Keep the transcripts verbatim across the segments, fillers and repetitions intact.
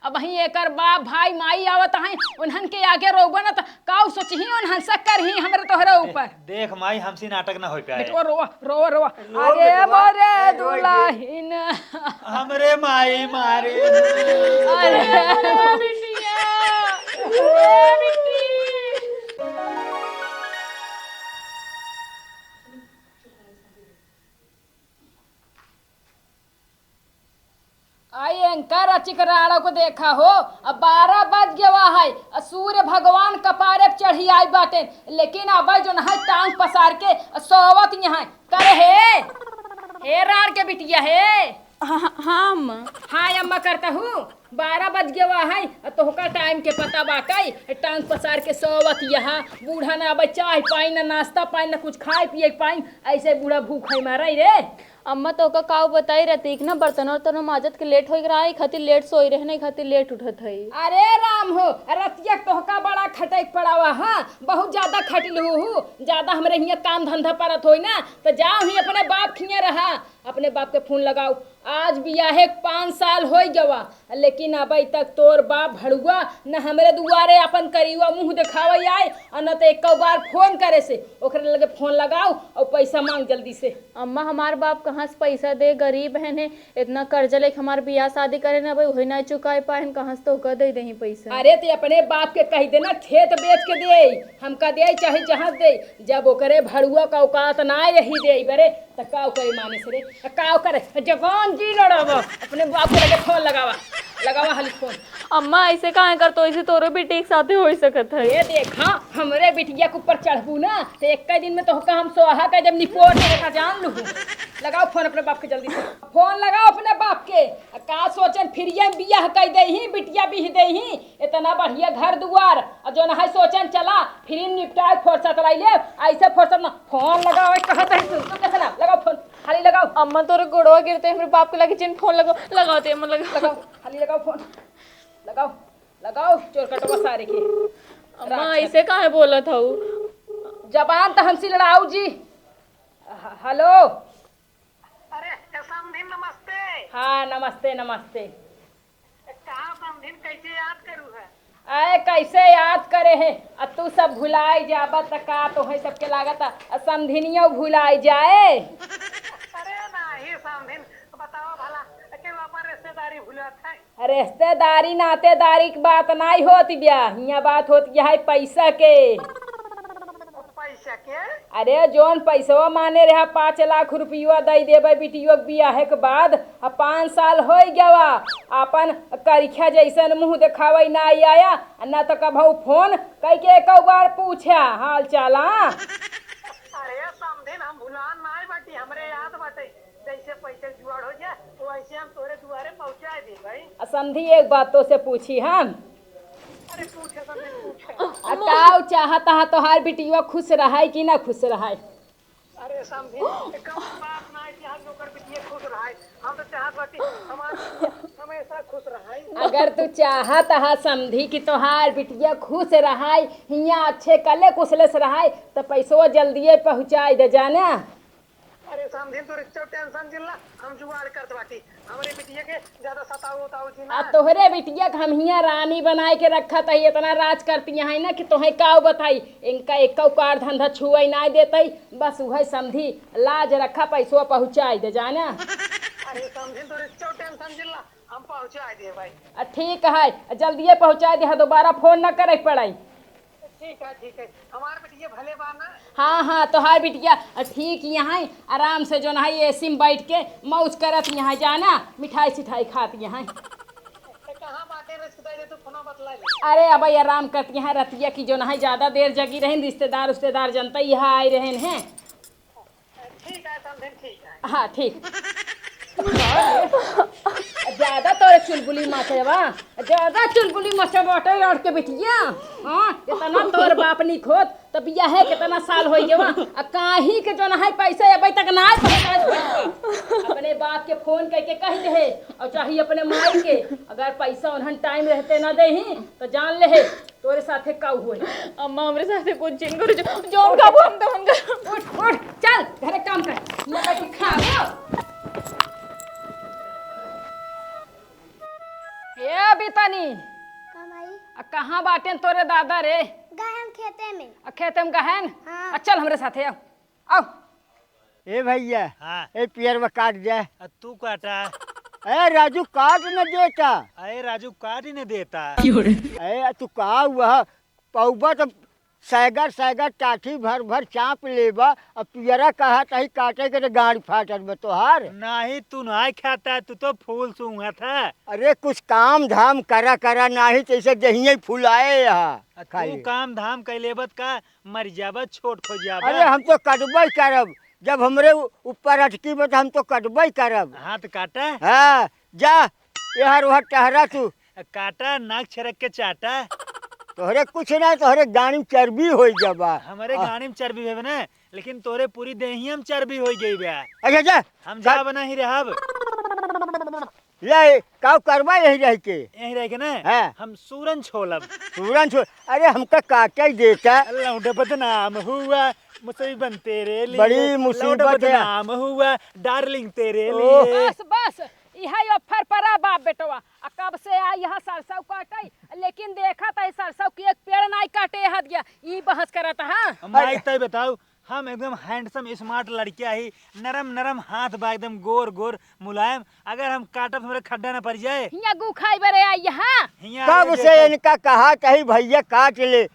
अबहीं एकर बाप, भाई, माई आवत हैं, उन्हन के आगे रोबो न त काउ सोचही, उन्हन से करही हमरे तोहरे ऊपर। देख माई, हमसे नाटक ना होइ पाए। बेटवा रोवा, रोवा, रोवा। अरे बेटवा, मोरे ए, रोई दे। दुलहिन। हमरे माई मारे। अरे बिटिया, ए बिटिया। आई एंकर अचिक राड़ो को देखा हो, अब बारह बज गवा है, अ सूर्य भगवान कपारे पे चढ़ी आई बाटे, लेकिन अब जोन है टांग पसार के सोवत यहाँ करे हे। हे राड़ के बिटिया हे। हाँ, हाँ, हाँ, अम्मा। हाँ, अम्मा करता हूँ, बारह बज गवा है, अ तोहका टाइम के पता बा कई, टांग पसार के सोवत यहाँ, बूढ़ा ना अब चाय पाई, ना नाश्ता पाई, ना कुछ खाए पिए पाई, ऐसे बूढ़ा भूख है मारा रे। अम्मा, तोका काउ बताई, रतिक ना बर्तन उर्तन माजत के लेट होइ रहा है, खातिर लेट सोई रहे, नहीं खातिर लेट उठत है। अरे राम हो, रतिया के तोहका बड़ा खटे के पड़ावा, हाँ, बहुत ज्यादा खटिल हु, हु, ज्यादा हमरे हियाँ काम धंधा पड़त होई ना, त जाओ ही अपने बाप खिया रहा, अपने बाप के फोन लगाओ। आज बियाहे के पाँच साल होइ गवा, लेकिन अबे तक तोर बाप भड़ुआ न हमरे दुआरे अपन करियुआ मुँह देखावे आए, और न तो एको बार फोन करे से। ओकरे लगे फोन लगाओ और पैसा मांग जल्दी से। अम्मा, हमार बाप कहाँ से पैसा दे? गरीब हन, इतना कर्जा लेके हमार बियाह शादी करे न, अबे वही ना चुकाए पाए, कहाँ से तोहका दे देही पैसा? अरे, ते अपने बाप के कह देना, खेत बेच के दे, हमका दे चाहे जहाँ दे, जब ओकरे भड़ुआ का औकात ना रही दे बरे, त का करे माने से रे? त का करे? जवान जी लड़ावा, अपने बाप के लगे फोन लगावा, लगावा हाली फोन। अम्मा, ऐसे काहे कर तो, ऐसे तोरो बेटी के साथे होइ सकत है। ये देखा, हमरे बिटिया के ऊपर चढ़बू ना, तो एक दिन में तोहका हम सोहा का जब निपोर के देखा जान लू। लगाओ फोन अपने बाप के जल्दी से। फोन लगाओ अपने बाप के। आ का सोचन, फिर ये बियाह कह दे ही, बिटिया बिह दे ही, इतना बढ़िया घर दुआर, और जो ना है सोचन चला, फिर निपटाए फुर्सत लाई ले, ऐसे फुर्सत ना। फोन लगाओ, कहा था तू, तू कैसे ना? लगाओ फोन, हाली लगाओ। अम्मा, तोरे गोड़वा गिरते हमरे बाप के लगे जिन फोन लगाओ, लगाओ ते अम्मा, लगाओ। लगाओ, हाली लगाओ फोन, लगाओ, लगाओ, चोर कटवा सारे के। अम्मा, राक्षस। ऐसे काहे बोलत हऊ? जबान त हमसे लड़ाऊ जी। ह-, हेलो। अरे, ए समधी, नमस्ते। हाँ, नमस्ते, नमस्ते। ए, कहाँ समधिन, कैसे याद करू है? अरे, कैसे याद करे है? आ तू सब भुलाई जाबा त का तोहे सबके लागत आ, आ समधिनियो भुलाई जाए? अरे नाही समधिन, बताओ भला, के अपन रिश्तेदारी भुलत है? रिश्तेदारी नातेदारी के बात नाई होत बिया, हियाँ बात होत यह है पैसा के। पैसा के? अरे, जौन पैसवा माने रहा, पाँच लाख रुपया दई देबे बिटियो के बियाहे के बाद, आ पाँच साल होई गवा, अपन करिखा जैसन मुँह देखावे नाई आया, आ ना तो कभऊ फोन कई के एको बार पूछा हाल चाल, हाँ? अरे समधिन, हम भुलान नाई बाटी, हमरे याद बाटे। जैसे पैसे जुगाड़ हो जाए, वैसे हम तोरे दुआरे पहुँचा दे भाई। आ समधी, एक बात तो से पूछी हम। अरे पूछे समधी, पूछे। आ काऊ चाहत हा तोहार बिटिया खुश रहाई कि ना खुश रहाई? अरे समधी, कौन बात ना है कि हम ओकर बिटिया खुश रहाई। हम तो चाहत बाटी हमार बिटिया हमेशा खुश रहाई। अगर तू चाहत हा समधी कि तोहार बिटिया खुश रहाई, हियाँ अच्छे कले कुशले से रहाई, तो पैसवा जल्दिए पहुँचाई दे जाना। अरे समधिन, तू रिक्शा टेंशन जिन ला, हम जुगाड़ करत बाटी। हमरे बिटिया के ज्यादा सताओ उताओ जी ना। आ तोहरे बिटिया के हम हियाँ रानी बनाए के रखत हई, इतना राज करती हैं ना कि तोहे काऊ बताई। इनका एक कार धंधा छुआई ना देत हई, बस उहे समधी लाज रखा, पैसवा पहुँचाई दे जाना। अरे समधिन, तू रिक्शा टेंशन जिन ला, हम पहुँचाई दे भाई। आ ठीक है, जल्दिए पहुँचाई दे, दोबारा फोन ना करे पड़ाई। ठीक है, ठीक है। हमार बिटिया भले बा ना? हाँ, हाँ, तोहार बिटिया ठीक यहाँ है, आराम से जौन है एसी में बैठ के मौज करत यहाँ जाना, मिठाई सिठाई खात यहाँ। तो कहाँ बाटे रिश्तेदार, तू फोन बतला ले। अरे अब आराम करत यहाँ, रतिया की जौन है ज्यादा देर जगी रहे, रिश्तेदार उश्तेदार जनता यहाँ आए रहे हैं। ठीक है समधिन, ठीक है। हाँ, ठीक। ज्यादा तोरे चुलबुली मचवा, ज्यादा चुलबुली मचवा बाटे यार के बिटिया। हाँ, इतना तोर बाप निक होत, तब यह है कितना साल होई गवा। आ काहे के जौन है पैसा अबे तक ना आए, अपने बाप के फोन करके कह दे है, और चाहे अपने माई के, अगर पैसा उन्हन टाइम रहते ना दे ही, तो जान ले है, तोरे साथे का होई? अम्मा, हमरे साथे कुछ जिन करो, जो, जौन खाबो हम तो हम करो। उठ, उठ, चल, घरे काम कर। ये बैठ के खा लो। ए तनी। का माई? आ, कहाँ बाटेन तोरे दादा रे? गहन खेते में। आ, खेते में गहन? हाँ। आ, चल हमरे साथे, आओ। आओ। ए भैया, हाँ। ए पियरवा काट दे। आ, तू काटा। ए राजू, काट न देता। अरे राजू, काट ही न देता। क्यों रे? ए, तू का हुआ? पौबा तो सैगर सैगर टाठी भर भर चाप लेबा, अब पियरा कहा तही काटे के तो गांड फाटत बा तोहार। नाही, तू नाही खाता, तू तो फूल सूंघत है। अरे कुछ काम धाम करा करा, नाही तो ऐसे देहिये फुलाए यहाँ आ, तू खाली। काम धाम कर लेबत का, मर जाबत, छोट हो जाबत। अरे हम तो कटबे करब, जब हमरे उ-, ऊपर अटकी बा तो हम तो कटबे करब। हाथ काटा। हाँ, जा, एहर ओहर टहरा तू। काटा, नाक छरक के चाटा। तोहरे कुछ ना, तोहरे गाड़ी में चर्बी होई जाबा। हमरे आह। गाड़ी में चर्बी होई ना, लेकिन तोहरे पूरी देहिया में चर्बी होई गई बा। अच्छा, जा। हम जा बना ही रहब। ले, काऊ करबा यही रह के? यही रह के ना, हाँ। हम सूरन छोलब। सूरन छो-, अरे, हमका काटे देता। लौंडे बदनाम हुआ, मुसीबत तेरे लिए। बड़ी मुसीबत लौंडे है। बदनाम हुआ, डार्लिंग तेरे ओह। लिए। बस, बस, इहे यो फरफरा बाप बेटवा। आ कब से आई यहाँ सरसों काटे, लेकिन देखत है सरसों के एक पेड़ नाई काटे हद गया। ई बहस करत, हाँ? माई, तय बताओ, हम एकदम handsome, smart लड़किया ही, नरम नरम हाथ बा, एकदम गोर गोर, मुलायम। अगर हम काटब, हमरे खड्डा न पड़ जाए। हियाँ गू खाई बरे आई यहाँ। हियाँ कब आइए से देखो। इनका कहा चाही, भैया काट ले,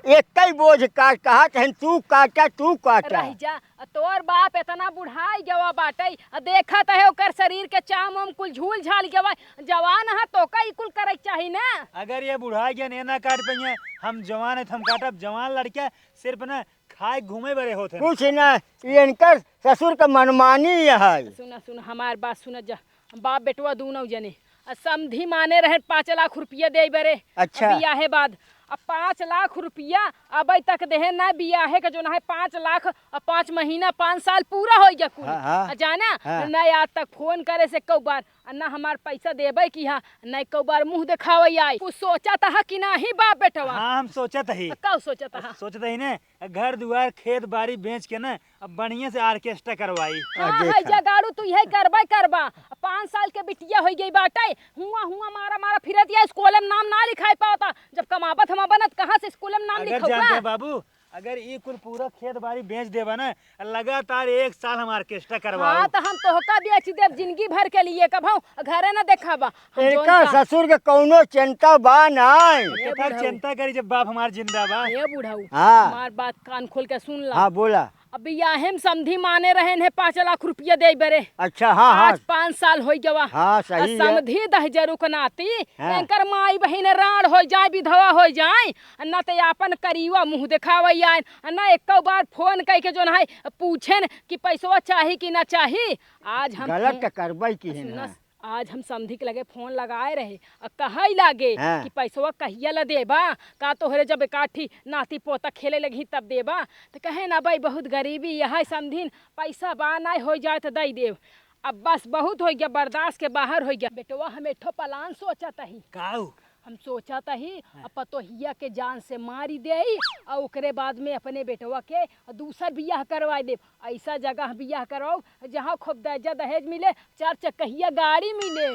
एक ही बोझ काट, कहा चाही, तू काटा, तू काटा। रह जा, तोर बाप इतना बुढ़ाई गवा बाटे, आ देखत है ओकर शरीर के चाम वाम कुल झूल झाल गवा, जवान है तो का ई कुल करे के चाही ना। अगर ये बुढ़ाई गया ने ना काट पइहे, हम जवान है, हम काटब, जवान लड़किया सिर्फ ना खाए घूमे बरे होत हैं। कुछ ना, ये इनकर ससुर का मनमानी है। सुना, सुना, हमार बात सुना जा। बाप बेटवा दूनौ जने। आ समधी माने रहे पाँच लाख रुपया देइ बरे। अच्छा। आ बियाहे बाद। आ पाँच लाख रुपया अबै तक देहे ना, बियाहे के जौन है पाँच लाख, आ पाँच महीना, पाँच साल पूरा होइ गया कुल। हाँ, हाँ। आ जाना, हाँ। ना आज तक फोन करे से कौ बार, आ ना हमार पैसा देबै किहा, ना कौ बार मुँह देखावै आई। कुछ सोचत हा कि नाही बाप बेटवा? हाँ, हम सोचत ही। आ का सोचत हा? सोचत ही ने, घर दुआर, खेत बारी बेच के ना, अब बढ़िया से orchestra करवाई। हाँ, हाँ, देखा। है जगाड़ू, तू यही करबे करबा। पाँच साल के बिटिया होइ गई बाटे, हुआ, हुआ, मारा, मारा फिरत या, स्कूल में नाम ना लिखाई पावता। जब कमाबत हम बनत, कहाँ से स्कूल में नाम अगर लिखौबा? जानते हैं बाबू, अगर ई कुल पूरा खेत बारी बेच देबा ना, लगातार एक साल हम orchestra करवाओ। हाँ, तो हम तोहका बेच देब जिंदगी भर के लिए, कबहू घरे न देखाबा। हम जौन इनका का ससुर के कौनो चिंता बा नाय। ए केकर बुढ़ऊ। चिंता करी जब बाप हमार जिंदा बा? ए बुढ़ऊ, हाँ। हमार बात कान खोल के सुन ला। हाँ, बोला। अब बियाहे में समधी माने रहेन है पाँच लाख रुपया देइ बरे। अच्छा, हाँ, हाँ। आज पाँच साल होइ गवा। हाँ, सही आ है। समधी दहिजरू के नाती, हाँ। एनकर माई बहिन राड़ होइ जाए, विधवा होइ जाए, आ ना ते आपन करिया मुँह देखावै आएन, आ ना एको बार फोन कइ के जौन है पूछेन कि पैसवा चाही कि ना चाही। आज हम गलत फोन त करबै की है सुनस, ना। आज हम समधी के लगे फोन लगाए रहे, आ कहै लागे हाँ। कि पैसवा कहिया ला देबा, का तोहरे जब एकाठी नाती पोता खेले लगही तब देबा, त कहे ना भाई बहुत गरीबी यह है समधिन, पैसा बा नाय होइ जाए त दइ देब। अब बस बहुत होइ गया, बर्दाश्त के बाहर होइ गया। बेटवा हम एक ठो plan सोचत ही। काऊ? हम सोचत ही, हाँ। अब पतोहिया के जान से मारी देई, अउर ओकरे बाद में अपने बेटवा के दूसर बियाह करवाई देब। ऐसा जगह बियाह करवाओ, जहाँ खूब दहेजा दहेज मिले, चार चक्कहिया गाड़ी मिले।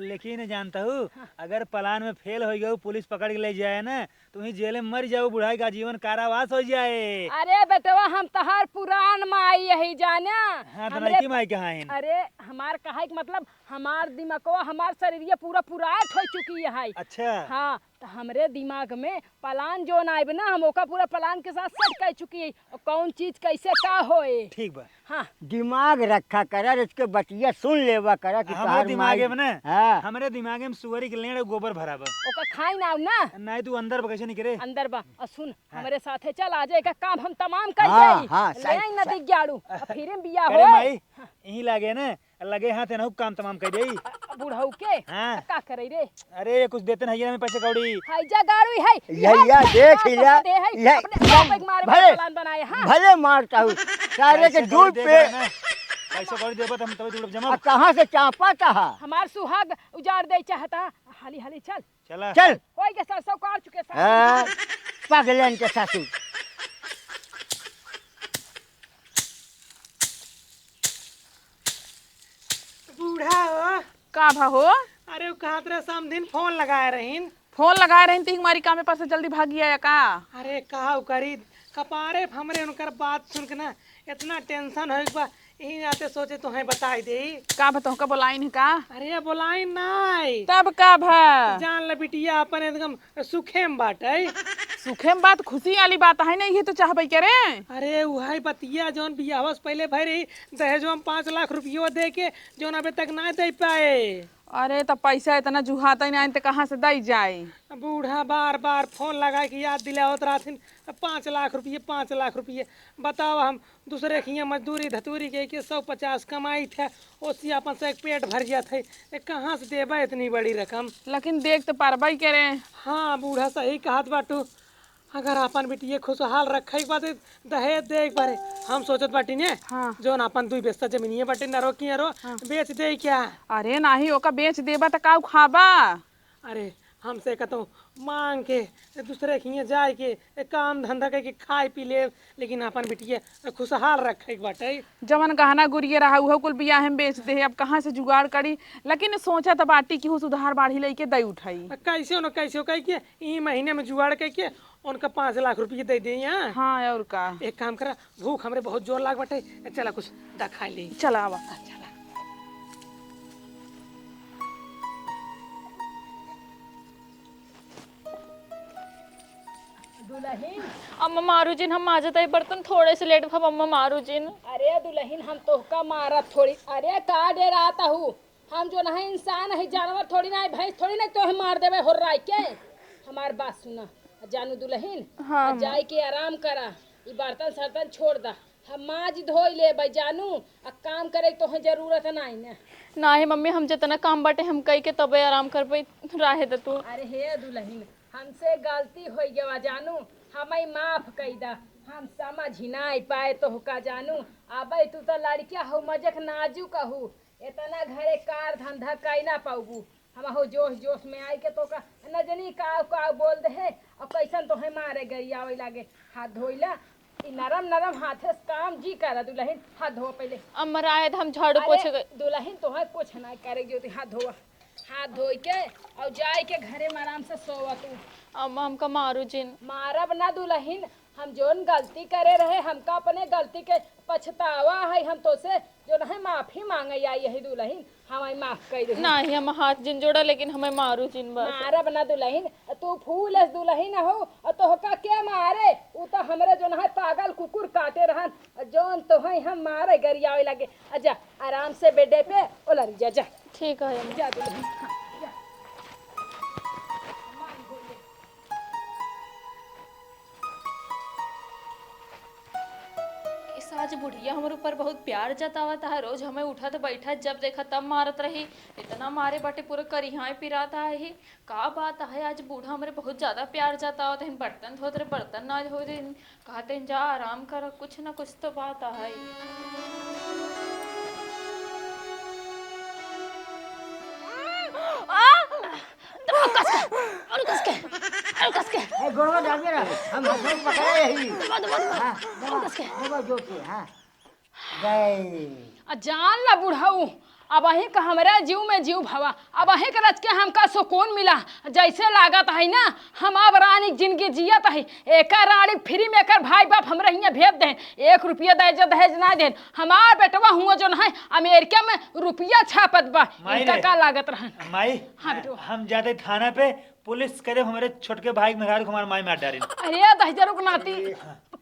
लेकिन जानता हूँ, हाँ। अगर plan में fail होइ गयो, पुलिस पकड़ के ले जाए ना, तो वहीं जेल में मर जाओ, बुढ़ाई का जीवन कारावास हो जाए। अरे बेटवा, हम तहार पुरान माई यही जाना। हाँ, तो हमरे नईकी माई कहाँ है? अरे, हमार कहे के मतलब, हमार दिमागवा, हमार शरीरिया पूरा पुरात हो चुकी है। अच्छा। हाँ, तो हमरे दिमाग में plan जौन आइब ना, हम ओका पूरा plan के साथ set कर चुकी है, और कौन चीज कैसे का होए। ठीक बा। हाँ। दिमाग रखा करा, इसके बतिया सुन लेवा करा कि हमरे तहार दिमाग माई में ना, हाँ। हमरे दिमाग में सुअरी के लेंड़ गोबर भरा बा। ओका खाई ना, ना। नहीं, तू अंदर बा, कैसे निकरे? अंदर बा। और सुन, हाँ। हमरे साथे चल, आज एक काम हम तमाम कर हाँ, जाई। हाँ, ले सही, आई ना सही। दिग्याड़ू, अब फिर बिया करे होए। माई, हाँ। यहीं लागे ना, लगे हाथ एनहु काम तमाम कर देई। अ, बुढ़ऊ के? हाँ। अ, का करे रे? अरे, कुछ देते नहीं, हमें पैसे कौड़ी। हाय जा गाड़ू है। यही, यही, या, देख ही ला, दे है। यही, अपने बाप एक मारे भले, plan बनाए, हाँ। भले मारता हूँ। सारे के पैसे दूध कौड़ी दे पे। दे ना। पैसे कौड़ी देबो तो हम तभी तो जमा। आ, कहाँ से चापा था? हमार सुहाग उजाड़ दे चाहता। हाली, हाली चल। चला। चल। होई के सरसों काट चुके सासू। हाँ, पगलन के सासू। बूढ़ा हो। का भा हो? अरे, उ कहत रहे, समधिन फोन लगाए रहीन। फोन लगाए रहीन, त हिमारी कामे पर से जल्दी भागी आया का? अरे, का उ करी, कपारे पे हमरे उनकर बात सुन के ना इतना टेंशन होइक बा, यही नाते सोचे तोहे बताई देई। का भा, तोहका बोलाइन है का? अरे, बोलाइन नाई। तब का भा? जान ले बिटिया, अपन एकदम सुखे में बाटे। सुखे में बात, खुशी वाली बात है ना, ये तो चाहबे करे। अरे, उहइ बतिया जौन बियाहवा से पहिले भई रही, दहेजवा में पाँच लाख रुपयो दे के, जौन अबे तक ना दे पाए। अरे, त पैसा इतना जुहाता ही ना, त कहाँ से दई जाए? बूढ़ा बार बार फोन लगाए के याद दिलावत रहथिन, "पाँच लाख रुपये, पाँच लाख रुपये।" बताओ, हम दूसरे के हियाँ मजदूरी धतूरी कइ के सौ पचास कमाइत है, ओसी अपन से एक पेट भर जात है, ए, कहाँ से देबे इतनी बड़ी रकम? लेकिन देख त पारबे करे। हाँ, बूढ़ा सही कहत बाटू। अगर अपन बिटिये खुशहाल रखे के बात, दहेज दे के बारे हम सोचत बाटी ने, हाँ। जौन अपन दुई बिस्सा जमीनिये बाटे नरो की नरो, हाँ। बेच दे क्या? अरे नाही, ओका बेच देबा त का खाबा? अरे, हमसे कतौ मांग के, दूसरे के हियाँ जाए के, ए, काम धंधा कइ के खाए पी लेब, लेकिन अपन बिटिया खुशहाल रखे के बाटे। जवन गहना गुरिया रहा, उहो कुल बियाहे में बेच दे, अब कहाँ से जुगाड़ करी? लेकिन सोचा त बाटी कि हुस उधार बाढ़ी लइके दई उठाई। आ, कैसे न कैसे कइ के, ई महीने में जुगाड़ कइ के, उनका पाँच लाख रुपये दे दे यहाँ। हाँ, और का? एक काम करा, भूख हमरे बहुत जोर लाग बाटे, चला कुछ दा खा ले। चला आवा। चला। दुलहिन। अम्मा मारू जिन, हम माजत आई बर्तन, थोड़े से लेट भब अम्मा मारू जिन। अरे दुलहिन, हम तोहका मारत थोड़ी, अरे का डेरात हू? हम जौन है इंसान है, जानवर थोड़ी ना है, भैंस थोड़ी ना, तोहे मार देबे होर्राइ के। हमार बात सुना, जानू दुलहिन, हाँ, आ अम्मा। जाए के आराम करा, ई बर्तन सर्तन छोड़ दा, हम माज धोई लेबै जानू, आ काम करे के तोहे जरूरत नाई ना। नाही मम्मी, हम जितना काम बाटे हम कई के तबे आराम करबै, राहे द तू। अरे हे दुलहिन, हमसे गलती होइ गवा जानू, हमई माफ कई दा, हम समझ ही नाई पाए तोहका जानू, अबै तू त लड़किया हऊ, मजक नाजुक हऊ, एतना घरे कार धंधा कइ ना पउबू। हमहू जोश जोश में आइके तोका न जनी काव काव बोल देहे, अउर कइसन तोहे मारे गरियावे लागे। हाथ धोइला, ई नरम नरम हाथे से काम जी करा दुलहिन, हाथ धोवा पहिले। अम्मा राहे द हम झाड़ू अरे, पोछे गए। दुलहिन तोहे कुछ ना करे जो तू हाथ धोवा। हाथ धोइ के अउर जाइ के घरे में आराम से सोवा तू। अम्मा हमका मारू जिन। मारब ना दुलहिन, हम जौन गलती करे रहे, हमका अपने गलती के पछतावा है। हम तोसे जौन है माफी मांगे आई यही दुलहिन, हमई माफ कइ दे। नाही, हम हाथ जिन जोड़ा, लेकिन हमई मारू जिन बस। मारब ना दुलहिन, तू फूल अस दुलहिन हो, अउर तोहका के मारे? उ त हमरे जौन है पागल कुकुर काटे रहन, जौन तोहई हम मारे गरियावे लागे। आ जा, आराम से बेडे पे ओलरी जा, जा। ठीक है अम्मा। जा दुलहिन, हाँ, जा। इस आज बुढ़िया हमरे ऊपर बहुत प्यार जतावत है, रोज हमई उठत बैठत जब देखा तब मारत रही, इतना मारे बाटे पूरा करिहाए पिरात है ही। का बात है, आज बूढ़ा हमरे बहुत ज्यादा प्यार जतावत है, बर्तन धोत रहे बर्तन ना धो दे, कहते हैं, "जा आराम कर, कुछ ना कुछ तो बात है।" आ! दबा कस के, और कस के, और कस के। ए, गोड़वा डाल के रख, हम हाथों में पकड़े यही। दबा, दबा, दबा। हाँ, दबा, और कस के। दबा जोर से, हाँ। गए। आ जान ला बुढ़ऊ, अबहीं का हमरे जीव में जीव भवा, अबहीं के रच के हमका सुकून मिला। जैसे लागत है ना, हम अब रानी के जिंदगी जियत है। एकर रानी फ्री में एकर भाई बाप हमरे हियां भेज देन, एक रुपया दहेज, दहेज ना देन। हमार बेटवा हुआ जौन है, अमेरिका में रुपया छापत बा। माई इनका रे। का लागत रहन? माई, हाँ बेटवा। हम जाते थाना पे, पुलिस करे हमरे छोटके भाई के मेहरारू के हमार माई मार डारिन। अरे दहिजरू के नाती,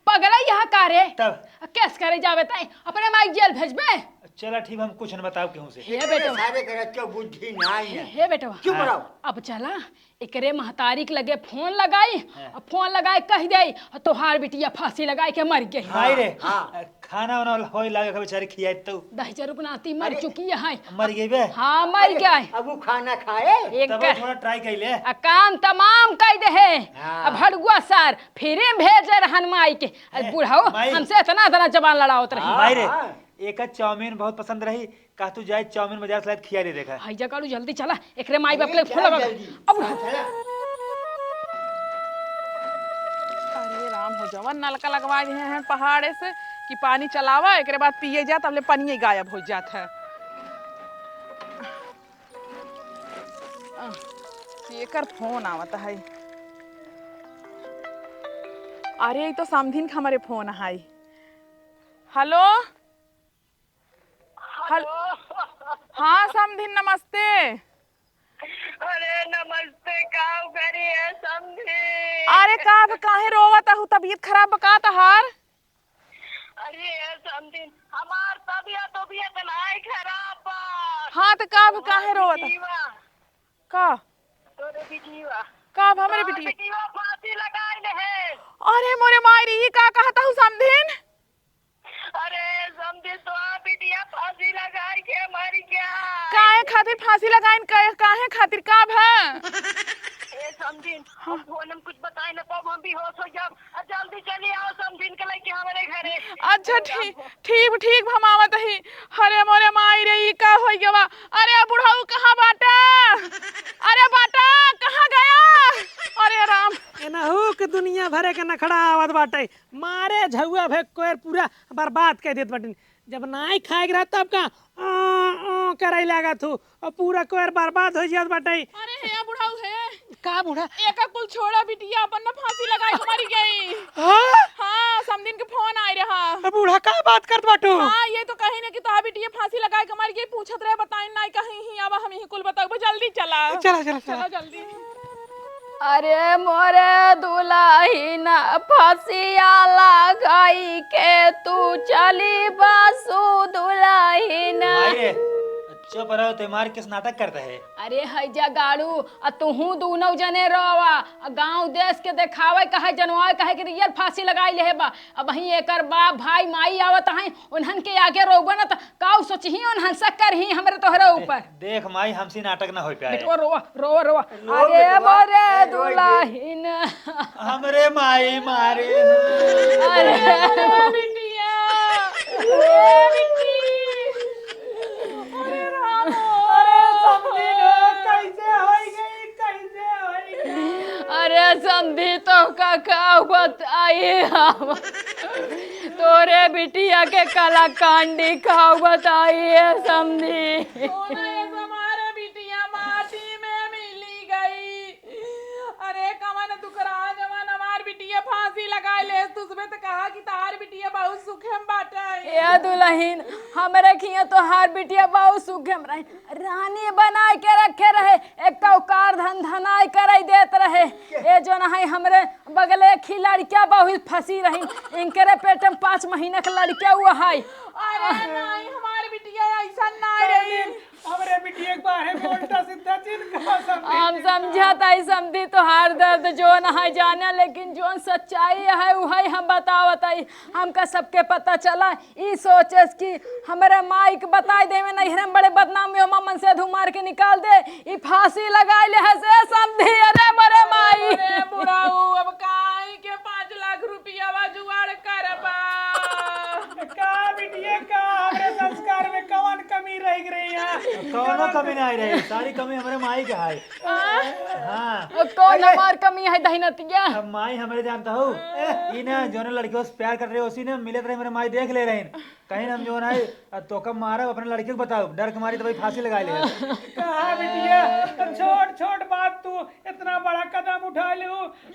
पगला यहाँ का रे? तब? केस करे जावे तै अपने माई जेल भेजबे? चला ठीक, हम कुछ न बताओ केहू से। हे बेटवा। सारे के रच के बुद्धि नाई है। हे बेटवा। चुप रहो। अब चला, एकरे महतारी के लगे फोन लगाई, हाँ। अब फोन लगाए कह दे, तोहार बिटिया फांसी लगाए के मर गई। माई रे, हाँ। खाना वाना होए लागे के बेचारी खियाई तो। दहिजरू के नाती मर अरे, चुकी है। मर गई बे? हाँ, मर अरे, गया है। अब वो खाना खाए? एक तब कर। थोड़ा ट्राई कर ले। आ काम तमाम कह दे है। हाँ। अब भड़ुआ सार फिर भेजे रहन माई के। अरे ए, बुढ़ऊ, माई। हमसे इतना, इतना जबान लड़ावत रही। हाँ, माई रे, हाँ। एक चाउमीन बहुत पसंद रही, कहा तू जाए चाउमीन बाजार से लाए खिया दे देखा। हाय जकालू जल्दी चला, एकरे माई बाप अरे, ले फोन चला लगा। जल्दी। अब हाँ, चला। अरे राम हो, जवन नलका लगवा दिए हैं पहाड़े से कि पानी चलावा, एकरे बाद पिए जा, तब ले पानी गायब हो जात है। एकर फोन आवत है। अरे, ई तो समधिन के हमरे फोन है। हेलो। हेल- हेलो। हाँ समधिन, नमस्ते। अरे नमस्ते, का करी है समधिन? अरे का ब-, काहे रोवत हू? तबीयत खराब बा का तहार? अरे ए समधिन, हमार तबीयत, तबीयत नाई खराब बा। हाँ, त का ब-, काहे रोवत हू? बिटिया। का? तोरे बिटिया। का ब-, हमरे बिटिया? बिटिया फांसी लगाई ले है। अरे मोरे माई रे, ई का कहत हू समधिन? अरे समधिन, तो बिटिया फांसी लगाई के मर गया। काहे खातिर फांसी लगाइन? काहे, काहे खातिर? का भ-? ए समधिन, हाँ। हम फोन में कुछ बताए न पाब, हम बेहोश हो जाब। आ, जल्दी चली आओ समधिन के लेके हमरे घरे। अच्छा, अरे ठीक, राम। ठीक, ठीक, हम आवत ही। अरे मोरे माई रे, ई का होइ गवा? अरे बुढ़ऊ कहाँ बाटा? अरे बाटा, कहाँ गया? अरे राम। एनहू के दुनिया भरे के नखड़ा आवत बाटे। मारे झउआ भे कोयर पूरा बर्बाद कर देत बाटिन। जब नाई खाए के रहा तब का आ, आ, करे लागत हूँ और पूरा कोयर बर्बाद हो जात बाटे। अरे हे बुढ़ऊ हे। का बूढ़ा? एका कुल छोड़ा बिटिया, अपन ना फांसी लगाई के मरी गई। हाँ? हाँ, समधिन के फोन आए रहा। अब बूढ़ा का बात करत बाटू? हाँ, ये तो कही ना कि तोहार बिटिया फांसी लगाई के मरी गई, पूछत रहे, बताइन नाई कहीं ही, अब हम ही कुल बताऊ, जल्दी चला। चला, चला, चला। चला जल्दी। अरे मोरे दुलहिन, फसिया लगाई के तू चली बसु दुलहिन। माई रे, चुप रहो, ते मार किस नाटक करता है? अरे हैजा गाड़ू, आ तुहू दूनौ जने रोवा, आ गाँव देश के देखावे कहे, जनवावे कहे कि रियल फांसी लगाई लेहे बा। अबहीं एकर बाप, भाई, माई आवत हैं, उन्हन के आगे रोबा न त काऊ सोचही उन्हन से करही हमरे तोहरे ऊपर। देख माई, हमसे नाटक ना होइ पाए। बेटवा रोवा, रोवा, रोवा। रो अरे बेटवा। मोरे ए, रोई दे। दुलहिन। हमरे माई मारे। अरे। अरे बिटिया। ए बिटी। अरे राम। अरे समधी लो, कैसे होइ गई, कैसे होइ गई? अरे समधी तो का, का बताई हम। तोरे बिटिया के कलाकांडी का बताई है समधी। सोना ये हमारे बिटिया माटी में मिली गई। अरे कवन दुखरा जवन हमार बिटिया फांसी लगाए ले, तुझमें तो कहा कि तार बिटिया बहुत सुखे में बाटे। ए दुलहिन, हमरे खिया तोहार बिटिया बहुत सुखे में रही, रानी बनाए के रखे रहे, एक तो कार धन धनाई कराई देत रहे। ए जौन है हमरे बगले खी लड़किया बहुत फंसी रही, इनकरे पेट में पाँच महीना के लड़किया हुआ है। अरे नहीं, हमार बिटिया ऐसा ना रही। हमरे बिटिया के बारे में उल्टा सीधा जिन कहा समझे। हम समझत हई समधी तोहार दर्द जौन है जाने, लेकिन जौन सच्चाई है उहै हम बतावत हई। हमका सबके पता चला, ई सोचेस कि हमरे माई के बताई देवे, नैहरे में बड़े बदनाम में, ओमा मन से धू मार के निकाल दे, ई फांसी लगाई ले है से समधी। अरे मरे माई। अरे बुढ़ऊ, अब काई के पाँच लाख रुपया जुगाड़ करबा? का बिटिया का, हमरे संस्कार में कवन कमी रह गई है? कौनो कमी नहीं रही, सारी कमी हमरे माई के है। हाँ। अब कौन अरे। हमार कमी है दहिनतिया? अब माई हमरे जानता हो, ई ना जौन लड़कियों से प्यार कर रहे हो, उसी ने मिलत रहे, हमरे माई देख ले रहे हैं। कहीं हम जौन है, अब तोका मारब, अपने लड़के को बताओ, डर के मारी तो भाई फांसी लगा ले। कहा बिटिया, तो छोट छोट बात तू इतना बड़ा कदम उठा ले,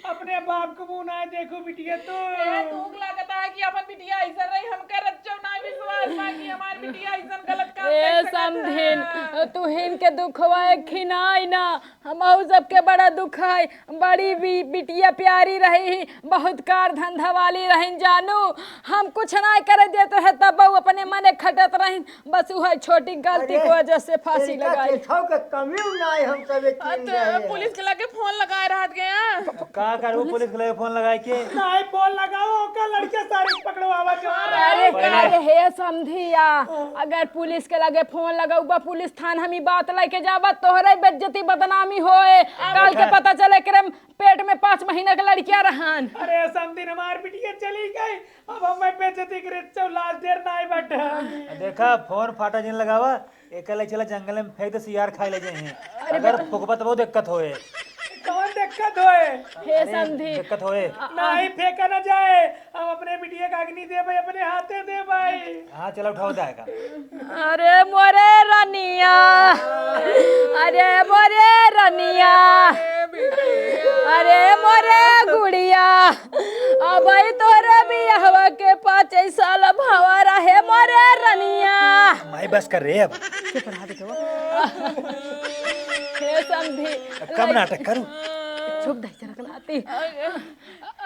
अपने बाप को मुंह ना देखो बिटिया तू। ए, तू लगता है कि अपन बिटिया ऐसा रही, हमका रच्चो ना विश्वास बा कि हमार बिटिया ऐसा गलत काम ए कर सकत है। समधिन, तू हिन के दुखवा एक खिनाई ना, हमहू सबके बड़ा दुख है। बड़ी बी-, बिटिया प्यारी रही, बहुत कार धंधा वाली रही जानू। हम कुछ ना करे देत रहे, तब वो अपने मने खटत रही, बस वह छोटी गलती अरे, की वजह से फांसी इनका लगाई। केछाव के कमी ना है, हम सब एक आ, टीम तो रहे हैं। पुलिस के लगे फोन लगाए रहत गया। का करू पुलिस के लगे फोन लगाए के? नहीं, फोन लगाओ, ओकर लड़के सारे पकड़वावा जो। अरे, पहले अरे हे समधिया, अगर पुलिस के लगे फोन लगौबा, पुलिस थान हम ई बात लेके जाबा, तोहरे बेइज्जती बदनामी होए। अब काल के देखा। पता चले एकरे पेट में पाँच महीना के लड़किया रहन। अरे समधिन हमार बिटिया चली गई, अब हमें बेइज्जती करे चौ लाश ढेर ना आई बट। देखा, फोन फाटा जिन लगावा, एका ले चला जंगल में फेंक दे, सियार खाए ले जाए हैं। अरे अगर बता। फुकबा तो बहुत दिक्कत होए। कौन दिक्कत होए? हे अरे, समधी। दिक्कत होए। नहीं, फेंका ना जाए। हम अपने बिटिया का अग्नि देबै, अपने हाथे देबै। हाँ, चलो, उठाओ जाएगा। अरे मोरे रनिया, अरे मोरे रनिया, अरे मोरे गुड़िया, अबही तोरे बियाहवा के पाँच साल भवा रहे मोरे रनिया। माई, बस कर रे अब। चुप रहा, देखो। हे समधी। अब कम नाटक करू। चुप दही चरक नाती।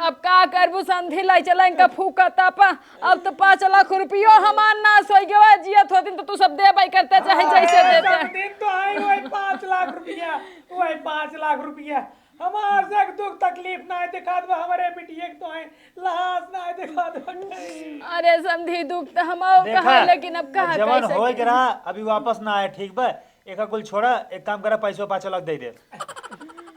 अब का करबू समधी, लाई चला इनका फूका तापा। अब तो पाँच लाख रुपयो हमार नाश होइ गवा। जियत होतिन तो तू सब देबै करते, चाहे जैसे देते। समधी, तो आई वही पाँच लाख रुपया, वही पाँच लाख रुपया। हमार से दुख तकलीफ ना दिखात बा, हमरे बिटिया के तो आई लाश ना दिखात बा। अरे समधी, दुख तो हम देखा, कहा, लेकिन अब कहा जवन कैसे होए के करी? रहा, अभी वापस ना आए, ठीक बा? एका कुल छोड़ा, एक काम करा, पैसो पाँच लाख दे दे।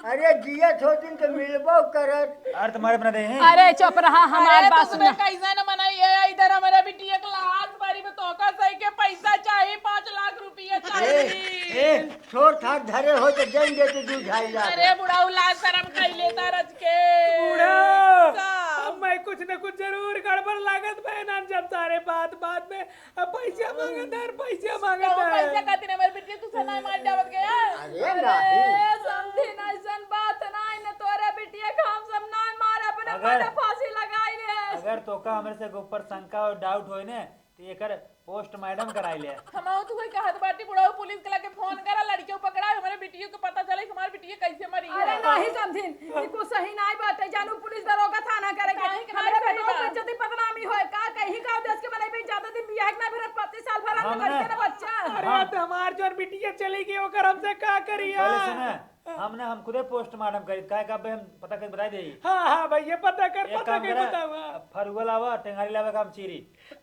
अरे जियत होतिन तो मिलबो करत। अरे तुम्हारे अपना दे हैं। अरे चुप रहा, हमार अरे बात तुमने सुना। कैसा न मनाई है, इधर हमारे बिटिया के लाश बारी में तोका सही के पैसा चाहिए, पाँच लाख रुपया ए, चाहिए। ए, छोट थाट धरे हो तो जन दे तू दू ढाई लाख। अरे बुढ़ऊ, लाज शरम कई लेता रज के। बुढ़ऊ, का? अब मैं कुछ न कुछ जरूर गड़बड़ लागत बा ना, जब सारे बात बात में अब पैसा मांगत है, पैसा मांगत कौन है। पैसा खातिर हमारे बिटिया तू सनाई मार जावत गया? अरे अरे, नहीं। समधी, ऐसन बात नहीं न, तोरे बिटिया के हम सब ना मार, अपने अगर, मने फांसी लगाई ले। अगर तोका हमरे से ऊपर शंका और डाउट होए ने, तो एकर पोस्टमार्टम कराई ले। हम तो कोई कहत बाटी, बुढ़ऊ पुलिस के लगे फोन करा, लड़कियों पकड़ा, हमारे बिटियों को पता चले कि हमारे बिटिया कैसे मरी अरे है। नहीं समधिन, ई कुछ सही नाई बाटे, जानू पुलिस दरोगा थाना करे के। काहे के नाई हमरे सही बेटवा बा? के इज्जत बदनामी होए का? कहीं का देश के मनई भी ज्यादा दिन बियाह के ना भरत, पच्चीस साल भरत हम में ना, बच्चे ना बच्चा। अरे हम यार, तो हमार जोन बिटिया चली गई, ओकर हमसे का करी पहले यार? सुना, हम ना, हम खुदे पोस्टमार्टम करी, काहे का बे हम पता करके बताई देई। हाँ, हाँ भैया, पता कर, एक पता काम कर करा, बतावा। अब फरुआ लावा, टेंगारी लावे का हम चीरी।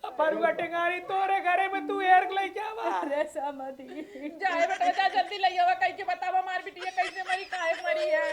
अब फरुआ टेंगारी तोरे घरे में तू एर के लेके आवा। अरे समधी। जाए बेटा, जा जल्दी ले आवा, कहीं के बतावा हमार बिटिया कैसे मरी, काहे मरी है।